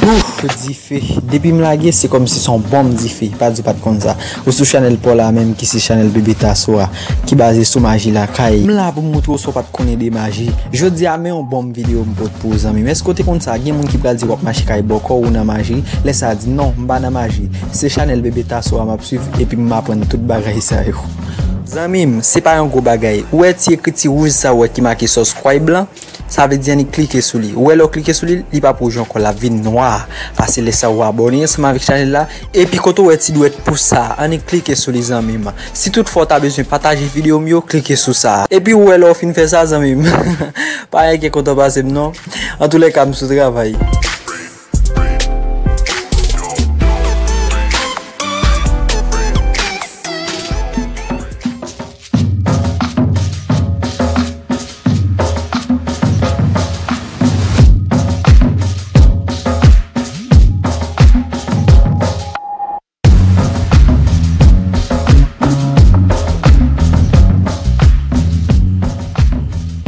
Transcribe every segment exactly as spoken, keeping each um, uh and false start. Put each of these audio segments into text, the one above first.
Ouf, dife. Depi m lage, se kòmsi se yon bonm dife. Pa di w pa t konn sa. Ou sou chanèl pa w la menm, ki se chanèl Bebe Tasso a, ki baze sou maji lakay. M la pou m montre w sa w pa t konnen de maji. Jodi a, men yon bonm videyo m pote pou ou, zanmi m. Èske w te konn sa? Gen moun ki pral di w ap mache kay bòkò, ou nan maji. Lè sa a, di non, m pa nan maji. Se chanèl Bebe Tasso a m ap swiv, epi m aprann tout bagay sa yo. Zanmi m, se pa yon gwo bagay. Ou wè ti ekriti wouj sa w wè ki make subscribe lan? Sa vle di annik klike sou li. Ou wè lè w klike sou li, li p ap wouj ankò, l ap vin nwa. Pase lè sa ou abòne ansanm avèk chanèl la. Epi kote w wè ti dwèt pous sa, annik klike sou li, zanmi m. Si toutfwa w ta bezwen pataje videyo m yo, klike sou sa. Epi ou wè lè w fin fè sa, zanmi m. Pa gen kontan pase m non. Antoulèka, m sou travay.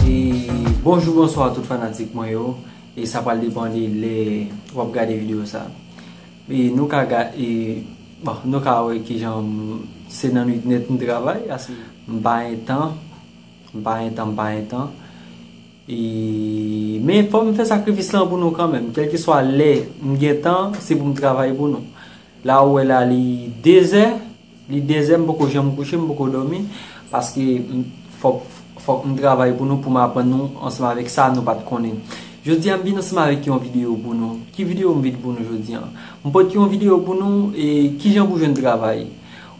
E bonjou, bonswa tout fanatik mwen yo. E sa pral depann de lè w ap gade videyo sa. E nou ka ga-, e, bon, nou ka wè kijan m, se nan nwit nèt m travay, paske m pa gen tan, m pa gen tan, m pa gen tan. E, men fò m fè sakrifis lan pou nou kanmenm. Kèlkeswa lè m gen tan, se pou m travay pou nou. La ou wè la, li dezè, li dezè, m poko janm kouche, m poko dòmi, paske m, fòk, fòk m travay pou nou, pou m aprann nou ansanm avèk sa nou pa t konnen. Jodi a, m vin ansanm avèk yon videyo pou nou. Ki videyo m vin pou nou jodi a? M pote yon videyo pou nou, e kijan pou jwenn travay.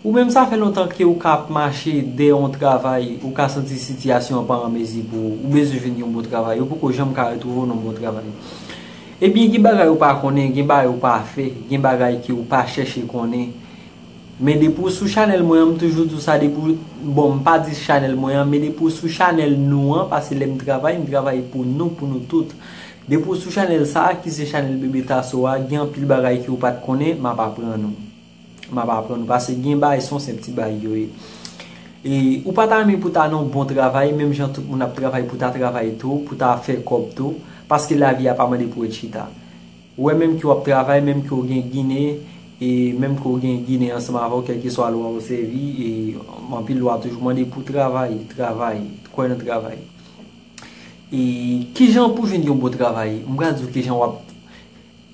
Ou menm, sa fè lontan ke ou ka ap mache dèyè yon travay, ou ka santi sitiyasyon an pa an mezi pou ou, ou bezwen jwenn yon bon travay, ou poko janm ka retwouve w nan yon bon travay. Ebyen, gen bagay ou pa konnen, gen bagay ou pa fè, gen bagay ke ou pa chèche konnen. Men depi w sou chanèl mwen an, m toujou di w sa, depi w, bon, m pa di chanèl mwen an, men depi w sou chanèl nou an, paske lè m travay, m travay pou nou, pou nou tout. Depi w sou chanèl sa a, ki se chanèl Bebe Tasso a, gen anpil bagay ke ou pa t konnen, m ap aprann ou. M ap aprann ou, paske gen bagay se yon senp ti bagay yo ye. E ou pa ta renmen pou ta nan yon bon travay, menm jan tout moun ap travay pou ta travay tou, pou ta fè kòb tou, paske lavi a pa mande pou w ret chita. Ou wè, menm ke w ap travay, menm ke w gen ginen, e menm ke w gen ginen ansanm avè w, kèlkeswa lwa ou sèvi, e anpil lwa toujou mande pou w travay, travay, kwè nan travay. E kijan pou jwenn yon bon travay? M pral di w kijan w ap,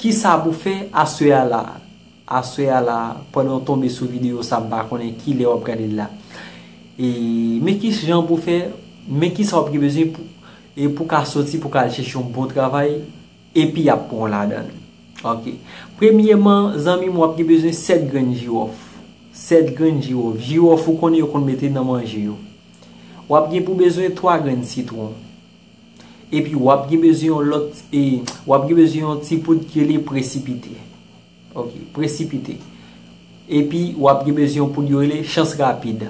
kisa pou fè aswè a la. Aswè a la, pandan w tonbe sou videyo sa, m pa konnen ki lè w ap gade l la. E, men ki jan pou fè, men kisa w ap gen bezwen pou, e pou ka soti, pou ka al chèche yon bon travay, epi y ap pran w ladan l. Ok. Premyèman, zanmi m, w ap gen bezwen sèt grenn jiwòf. Sèt grenn jiwòf. Jiwòf, ou konnen yo konn mete nan manje yo. W ap gen pou bezwen twa grenn sitwon. Epi w ap gen bezwen yon lòt, e, w ap gen bezwen yon ti poud ki rele presipite. Ok, presipite. Epi w ap gen bezwen yon poud yo rele chans rapid.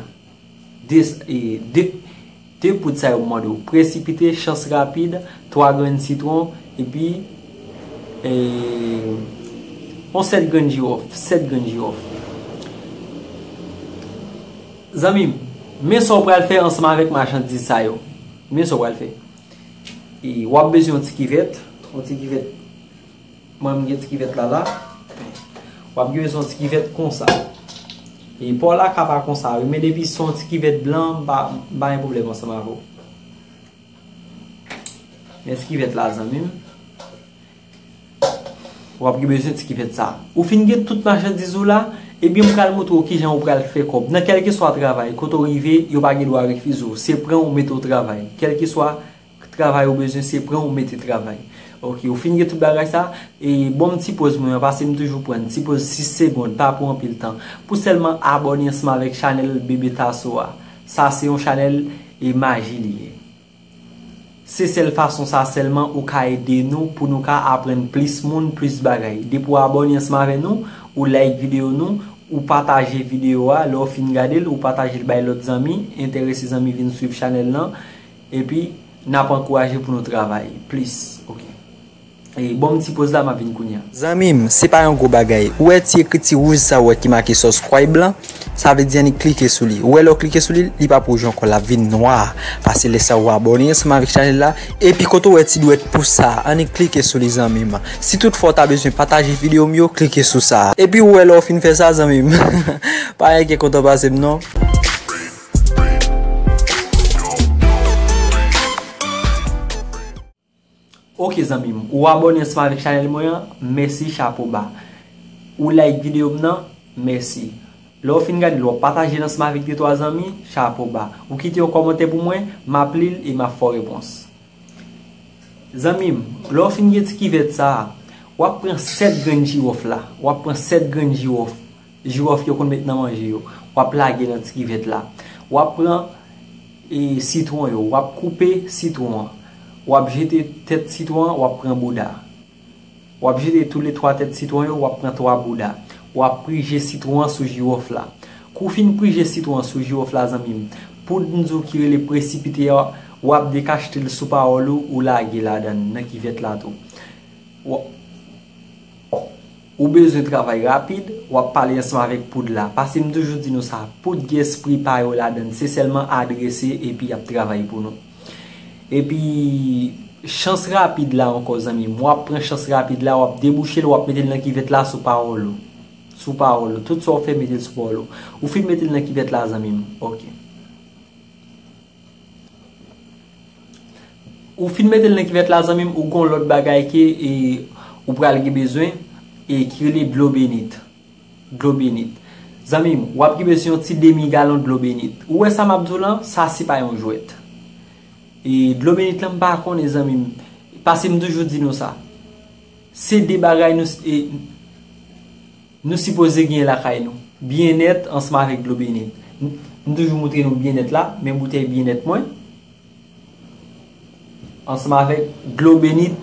De, e, de, de poud sa yo m mande w. Presipite, chans rapid, twa grenn sitwon, epi, e, yon sèt grenn jiwòf, sèt grenn jiwòf. Zanmi m, men sa w pral fè ansanm avèk machandiz sa yo. Men sa w pral fè. E w ap bezwen yon ti kivèt, yon ti kivèt. Mwen, m gen ti kivèt la, la. W ap gen bezwen yon ti kivèt konsa. E pa w la ka pa konsa, wi, men depi se yon ti kivèt blan, m pa, m pa gen pwoblèm ansanm avè w. Men ti kivèt la, zanmi m. W ap gen bezwen ti kivèt sa. Ou fin gen tout machandiz ou la, ebyen, m pral montre w kijan ou pral fè kòb. Nan kèlkeswa travay, kote w rive, yo pa gen dwa refize w. Se pran w mete w travay. Kèlkeswa travay ou bezwen, se pran ou mete travay. Ok, ou fin gen tout bagay sa, e bon, m ti poz mwen an, paske m toujou pran ti poz sis segonn, pa pran anpil tan. Pou sèlman abòne ansanm avèk chanèl Bebe Tasso a. Sa se yon chanèl e maji li ye. Se sèl fason sa sèlman ou ka ede nou pou nou ka aprann plis moun, plis bagay. Depi w abòne ansanm avè nou, ou like videyo nou, ou pataje videyo a, lè w fin gade l, ou pataje l bay lòt zanmi, enterese zanmi vin swiv chanèl lan, epi n ap ankouraje pou nou travay plis. Ok. E, bon, m ti poz la, m ap vin kounye a. Zanmi m, se pa yon gwo bagay. Ou wè ti ekriti wouj sa w wè ki make subscribe lan? Sa vle di annik klike sou li. Ou wè lè w klike sou li, li p ap wouj ankò, l ap vin nwa. Pase lè sa ou abòne ansanm avèk chanèl la. Epi kote w wè ti dwèt pous sa, annik klike sou li zanmi m. Si toutfwa w ta bezwen pataje videyo m yo, klike sou sa. Epi ou wè lè w fin fè sa zanmi m. Pa gen kontan pase m non. Ok zanmi m, ou abòne ansanm avèk chanèl mwen an, mèsi, chapo ba. Ou like videyo m nan, mèsi. Lè w fin gade l, w ap pataje l ansanm avèk de twa zanmi, chapo ba. Ou kite yon kòmantè pou mwen, m ap li l e m ap fè w repons. Zanmi m, lè w fin gen ti kivèt sa a, w ap pran sèt grenn jiwòf la, w ap pran sèt grenn jiwòf, jiwòf yo konn met nan manje yo, w ap lage nan ti kivèt la. W ap pran e sitwon yo, w ap koupe sitwon an. W ap jete tèt sitwon an, w ap pran bouda. W ap jete toulètwa tèt sitwon yo, w ap pran twa bouda. W ap prije sitwon an sou jiwòf la. Kou w fin prije sitwon an sou jiwòf la, zanmi m, poud m di w ki rele presipite a, w ap dekachte l sou pawòl ou, ou lage ladan l, nan kivèt la tou. W- Ou bezwen travay rapid, w ap pale ansanm avèk poud la. Paske m toujou di nou sa, poud gen espri pa yo ladan l, se sèlman adrese epi y ap travay pou nou. Epi, chans rapid la ankò, zanmi m, w ap pran chans rapid la, w ap debouche l, w ap mete l nan kivèt la sou pawòl ou. Sou pawòl ou. Tout sa w fè, mete l sou pawòl ou. Ou fin mete l nan kivèt la, zanmi m. Ok. Ou fin mete l nan kivèt la, zanmi m, ou gon lòt bagay ke e, ou pral gen bezwen e ki rele dlo benit. Dlo benit. Zanmi m, w ap gen bezwen yon ti demi galon dlo benit. Ou wè sa m ap di w lan? Sa se pa yon jwèt. E dlo benit lan, m pa konnen, zanmi m. Paske m toujou di nou sa. Se de bagay nou, e, nou sipoze gen lakay nou. Byennèt ansanm avèk dlo benit. M, m toujou montre nou byennèt la, men boutèy byennèt mwen. Ansanm avèk dlo benit,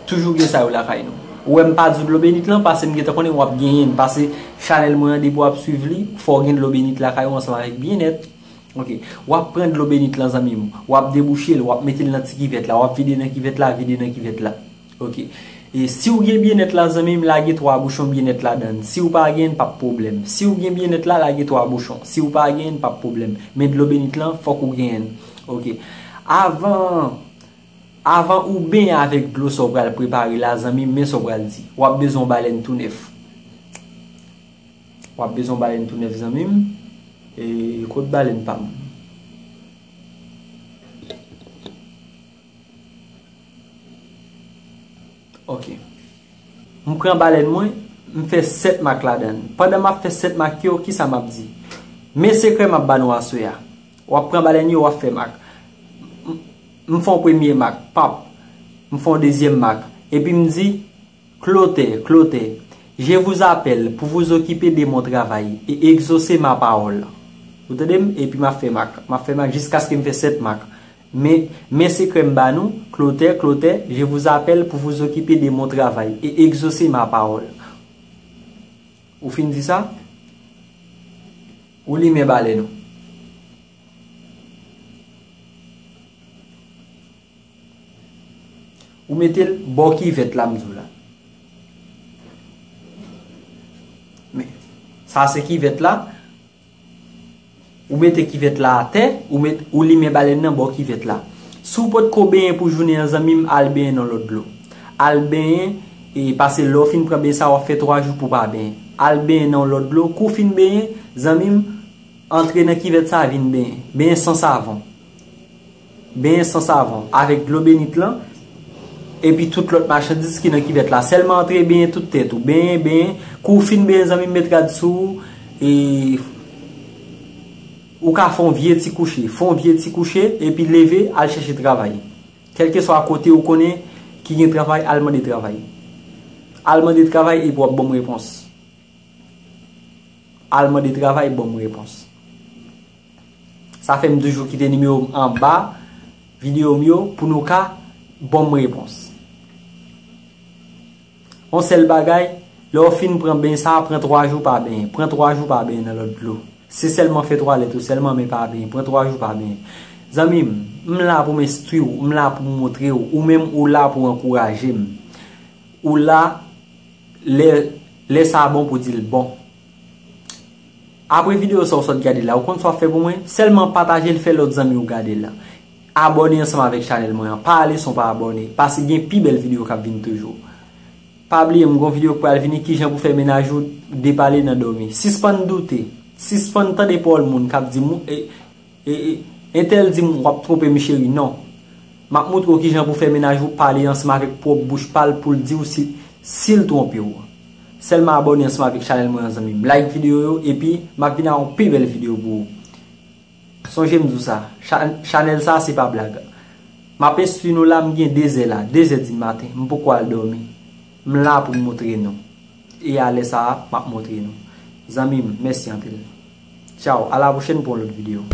toujou gen sa yo lakay nou. Ou wè m pa di w dlo benit lan, paske m gentan konnen w ap genyen l. Paske chanèl mwen an, depi w ap swiv li, fò w gen dlo benit lakay ou ansanm avèk byennèt. Ok. W ap pran dlo benit lan, zanmi m. W ap debouche l, w ap mete l nan ti kivèt la, w ap vide nan kivèt la, vide nan kivèt la. Ok. E si w gen byennèt la, zanmi m, lage twa bouchon byennèt ladan l. Si w pa gen, p ap pwoblèm. Si w gen byennèt la, lage twa bouchon. Si w pa gen, p ap pwoblèm. Men dlo benit lan, fòk ou genyen l. Ok. Avan, avan ou benyen avèk dlo sa w pral prepare la, zanmi m, men sa w pral di. W ap bezwen yon balèn tou nèf. W ap bezwen yon balèn tou nèf, zanmi m. E kot balèn pa m? Ok. M pran balèn mwen, m fè sèt mak ladan l. Pandan m ap fè sèt mak yo, kisa m ap di? Men sekrè m ap ba nou aswè a. W ap pran balèn yo, w ap fè mak. M, m fè yon premye mak, pap. M fè yon dezyèm mak. Epi m di, Klotè, Klotè, je vous appelle pour vous occuper de mon travail et exaucer ma parole. Ou tande m? Epi m ap fè mak. M ap fè mak jiskaske m fè sèt mak. Men, men sekrè m ba nou, Klotè, Klotè, je vous appelle pour vous occuper de mon travail et exaucer ma parole. Ou fin di sa? Ou limen balèn ou. Ou mete l bò kivèt la, m di w la. Men, sa se kivèt la. Ou mete kivèt la atè, ou met, ou limen balèn nan bò kivèt la. Si w potko benyen pou jounen an, zanmi m, al benyen nan lòt dlo. Al benyen, e pase lè w fin pran ben sa, w ap fè twa jou pou w pa benyen. Al benyen nan lòt dlo. Kou w fin benyen, zanmi m, antre nan kivèt sa, vin benyen. Benyen san savon. Benyen san savon avèk dlo benit lan, epi tout lòt machandiz ki nan kivèt la. Sèlman antre benyen tout tèt ou. Benyen, benyen. Kou w fin benyen, zanmi m, met rad sou ou, e ou ka fè yon vye ti kouche. Fè yon vye ti kouche, epi leve, al chèche travay. Kèlkeswa kote ou konnen ki gen travay, al mande travay. Al mande travay, epi w ap ban m repons. Al mande travay, ban m repons. Sa fè m toujou kite nimewo m anba videyo m yo pou nou ka ban m repons. Yon sèl bagay, lè w fin pran ben sa, pran twa jou pa benyen. Pran twa jou pa benyen nan lòt dlo. Se sèlman fè twalèt ou sèlman, men pa benyen. Pran twa jou pa benyen. Zanmi m, m la pou m enstwi w, m la pou m montre w, ou menm ou la pou w ankouraje m. Ou la, lè, lè sa bon pou di l bon. Apre videyo sa w sot gade la, ou konn sa w ap fè pou mwen? Sèlman pataje l, fè lòt zanmi w gade l la. Abòne ansanm avèk chanèl mwen an. Pa ale san w pa abòne, paske gen pi bèl videyo k ap vin toujou. Pa bliye, m gon videyo k pral vini, kijan pou fè mennaj ou depale nan dòmi. Sispann doute. Sispann tande pawòl moun k ap di mou-, e, e, e, entèl di m w ap twonpe m cheri, non. M ap montre w kijan pou fè mennaj ou pale ansanm avèk pwòp bouch pa l pou l di w si, si l twonpe w. Sèlman abòne ansanm avèk chanèl mwen an zanmi m. Like videyo yo, epi m ap vin ak yon pi bèl videyo pou ou. Sonje m di w sa, cha-, chanèl sa se pa blag. M ap enstwi nou la, m gen de zè la, de zè di maten, m poko al dòmi. M la pou m montre nou. E a lè sa a, m ap montre nou. Zanmi m, mèsi anpil. Tchaw, a la pwochèn pou yon lòt videyo.